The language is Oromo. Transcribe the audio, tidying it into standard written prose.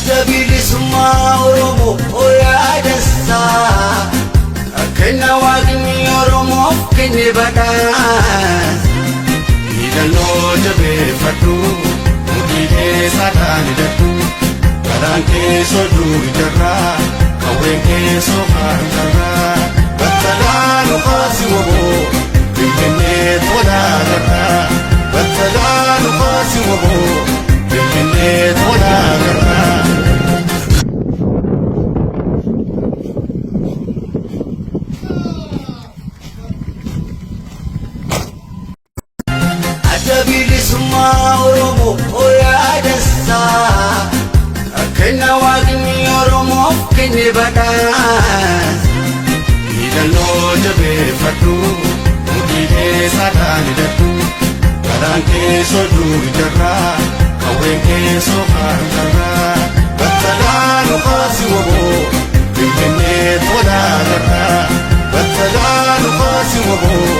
Adda bilisummaa Oromoo yaadassaa. Kenna Waaqni Oromoof kenne badhaasa. Hidhannoo jabeeffadhu, mudhii keessa kaan hidhadhu, garaan keessoo duujarraa, qawween keessoo harkarraa, battalaa nu kaasi woboo, Finfinnee tolaa garraa, battalaa nu kaasi woboo, Finfinnee tolaa garraa. Adda bilisummaa Oromoo yaadassaa. Kenna Waaqni Oromoof kenne badhaasa. Hidhannoo jabeeffadhu, mudhii keessa kaan hidhadhu, garaan keessoo duujarraa, qawween keessoo harkarraa, battalaa nu kaasi woboo, Finfinnee tolaa garraa, battalaa nu kaasi woboo,